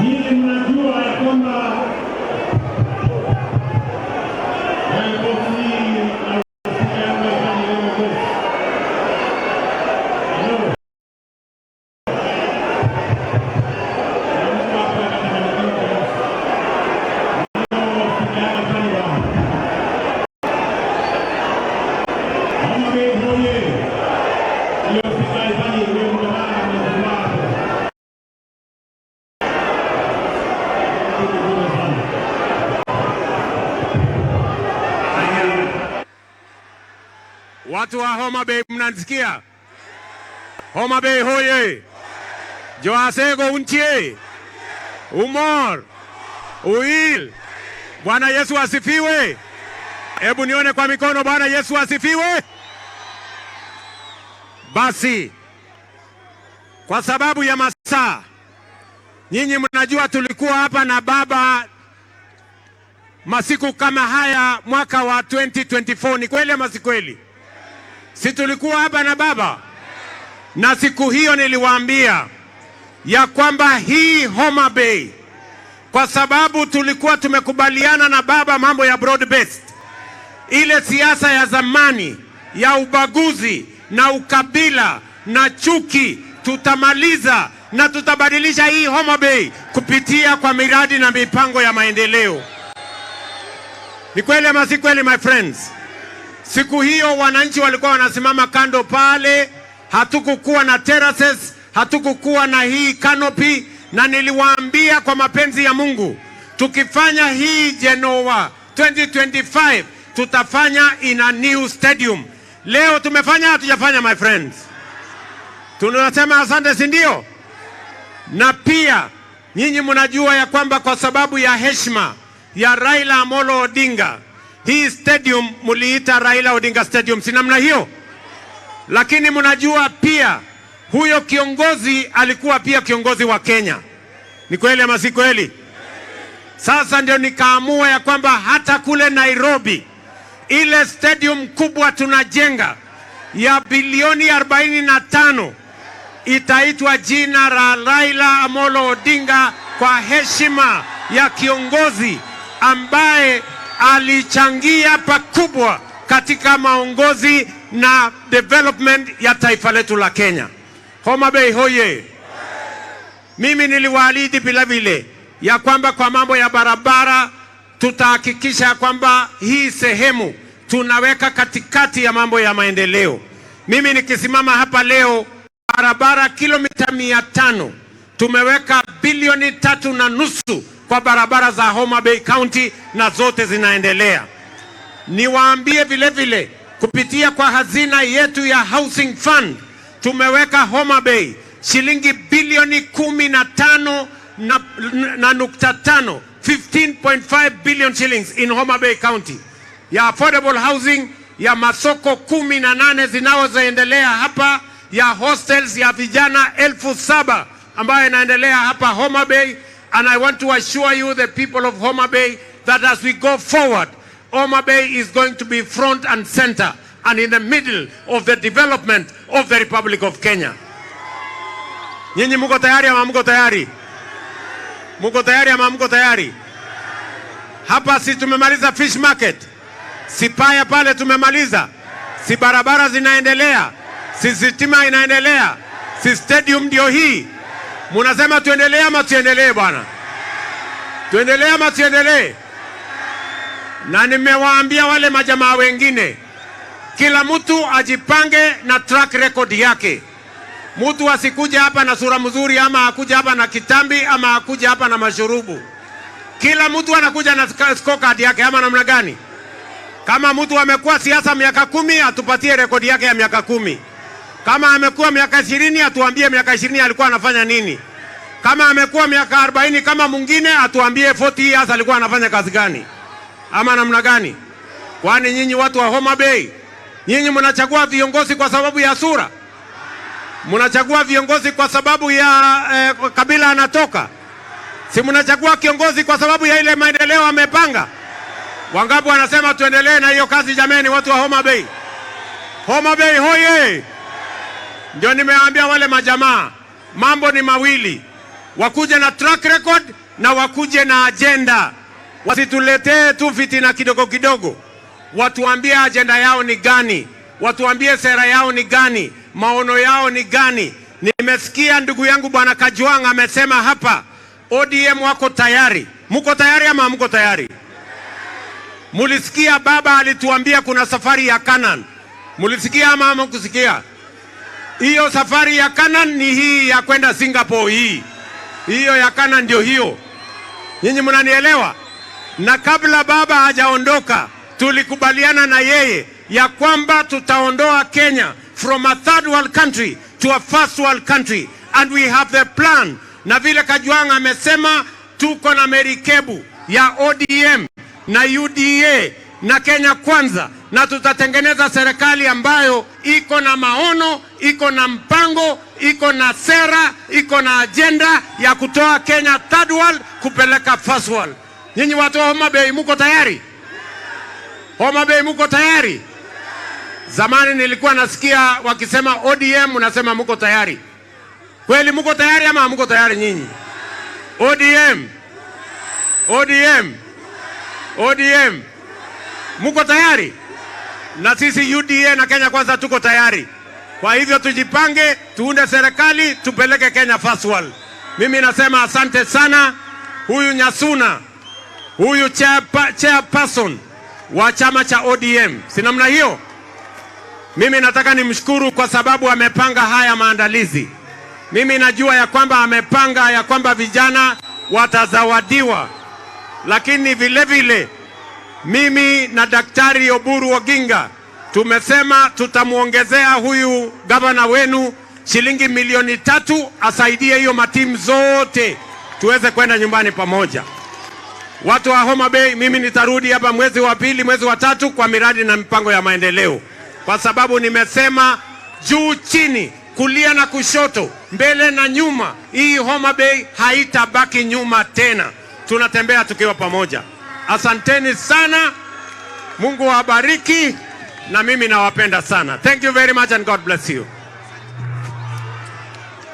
Nyinyi mnajua ya kwamba bosi na spika yangu haifanyi leo, bosi. Hello. Na mtu hapa anafanikiwa kabisa. Leo spika yangu haifanyi bwana. Homa Bay hoye! Hiyo spika haifanyi, huyo mjamaa amefurahi hapo. Kitu kizuri sana. Haya. Watu wa Homa Bay, mnanisikia? Homa Bay hoye! Joasego untie! Umor! Uil! Bwana Yesu asifiwe! Hebu nione kwa mikono, Bwana Yesu asifiwe! Basi kwa sababu ya masaa, nyinyi mnajua tulikuwa hapa na baba masiku kama haya mwaka wa 2024, ni kweli ama si kweli? Si tulikuwa hapa na baba? Na siku hiyo niliwaambia ya kwamba hii Homa Bay, kwa sababu tulikuwa tumekubaliana na baba mambo ya broad based, ile siasa ya zamani ya ubaguzi na ukabila na chuki tutamaliza na tutabadilisha hii Homa Bay kupitia kwa miradi na mipango ya maendeleo. Ni kweli ama si kweli, my friends? Siku hiyo wananchi walikuwa wanasimama kando pale, hatukukuwa na terraces, hatukukuwa na hii canopy, na niliwaambia kwa mapenzi ya Mungu, tukifanya hii Genoa 2025 tutafanya in a new stadium. Leo tumefanya, hatujafanya, my friends? Tunasema asante, si ndio? Na pia nyinyi mnajua ya kwamba kwa sababu ya heshima ya Raila Amolo Odinga, hii stadium muliita Raila Odinga Stadium, si namna hiyo? Lakini mnajua pia huyo kiongozi alikuwa pia kiongozi wa Kenya. Ni kweli ama si kweli? Sasa ndio nikaamua ya kwamba hata kule Nairobi ile stadium kubwa tunajenga ya bilioni 45 itaitwa jina la Raila Amolo Odinga kwa heshima ya kiongozi ambaye alichangia pakubwa katika maongozi na development ya taifa letu la Kenya. Homa Bay hoye! Mimi niliwaahidi vile vile ya kwamba kwa mambo ya barabara tutahakikisha ya kwamba hii sehemu tunaweka katikati ya mambo ya maendeleo. Mimi nikisimama hapa leo, barabara kilomita 500, tumeweka bilioni 3.5 kwa barabara za Homa Bay County na zote zinaendelea. Niwaambie vile vile kupitia kwa hazina yetu ya Housing Fund tumeweka Homa Bay shilingi bilioni 15 na nukta tano, 15.5 billion shillings in Homa Bay County ya affordable housing, ya masoko 18 zinazoendelea hapa, ya hostels ya vijana 7,000 ambayo inaendelea hapa Homa Bay. And I want to assure you, the people of Homa Bay, that as we go forward, Homa Bay is going to be front and center and in the middle of the development of the Republic of Kenya. Nyinyi muko tayari ama muko tayari? Muko tayari ama muko tayari? Hapa si tumemaliza fish market? Si Paya pale tumemaliza? Si barabara zinaendelea? Si sitima inaendelea? Si stadium ndio hii? Munasema tuendelee ama tuendelee, bwana? Tuendelee ama tuendelee? Na nimewaambia wale majamaa wengine, kila mtu ajipange na track record yake. Mtu asikuja hapa na sura mzuri ama akuja hapa na kitambi ama akuja hapa na mashurubu. Kila mtu anakuja na scorecard yake ama namna gani? Kama mtu amekuwa siasa miaka 10, atupatie rekodi yake ya miaka 10. Kama amekuwa miaka 20, atuambie miaka 20 alikuwa anafanya nini. Kama amekuwa miaka 40 kama mwingine, atuambie 40 years alikuwa anafanya kazi gani ama namna gani? Kwani nyinyi watu wa Homa Bay, nyinyi mnachagua viongozi kwa sababu ya sura? Mnachagua viongozi kwa sababu ya kabila anatoka? Si mnachagua kiongozi kwa sababu ya ile maendeleo amepanga? Wangapi wanasema tuendelee na hiyo kazi jameni, watu wa Homa Bay? Homa Bay hoye! Ndio nimeambia wale majamaa, mambo ni mawili. Wakuje na track record na wakuje na agenda, wasituletee tu fitina kidogo kidogo. Watuambie agenda yao ni gani, watuambie sera yao ni gani, maono yao ni gani. Nimesikia ndugu yangu Bwana Kajwang' amesema hapa ODM wako tayari. Muko tayari ama hamko tayari? Mulisikia baba alituambia kuna safari ya Canaan. Mulisikia ama hamkusikia? Hiyo safari ya Canaan ni hii ya kwenda Singapore hii. Hiyo ya Canaan ndio hiyo. Nyinyi mnanielewa? Na kabla baba hajaondoka, tulikubaliana na yeye ya kwamba tutaondoa Kenya from a third world country to a first world country, and we have the plan. Na vile Kajwang' amesema, tuko na merikebu ya ODM na UDA na Kenya Kwanza, na tutatengeneza serikali ambayo iko na maono, iko na mpango, iko na sera, iko na agenda ya kutoa Kenya third world kupeleka first world. Nyinyi watu wa Homa Bay, muko tayari? Homa Bay, muko tayari? Zamani nilikuwa nasikia wakisema ODM, unasema muko tayari. Kweli muko tayari ama hamko tayari nyinyi? ODM, ODM, ODM, muko tayari? Na sisi UDA na Kenya Kwanza tuko tayari. Kwa hivyo tujipange, tuunde serikali, tupeleke Kenya first world. Mimi nasema asante sana. Huyu Nyasuna, huyu chairperson wa chama cha ODM, si namna hiyo? Mimi nataka nimshukuru kwa sababu amepanga haya maandalizi. Mimi najua ya kwamba amepanga ya kwamba vijana watazawadiwa, lakini vile vile mimi na Daktari Oburu Oginga tumesema tutamwongezea huyu gavana wenu shilingi milioni 3 asaidie hiyo matimu zote tuweze kwenda nyumbani pamoja. Watu wa Homa Bay, mimi nitarudi hapa mwezi wa pili, mwezi wa tatu kwa miradi na mipango ya maendeleo, kwa sababu nimesema juu chini, kulia na kushoto, mbele na nyuma, hii Homa Bay haitabaki nyuma tena. Tunatembea tukiwa pamoja. Asanteni sana, Mungu awabariki, na mimi nawapenda sana. Thank you very much and God bless you.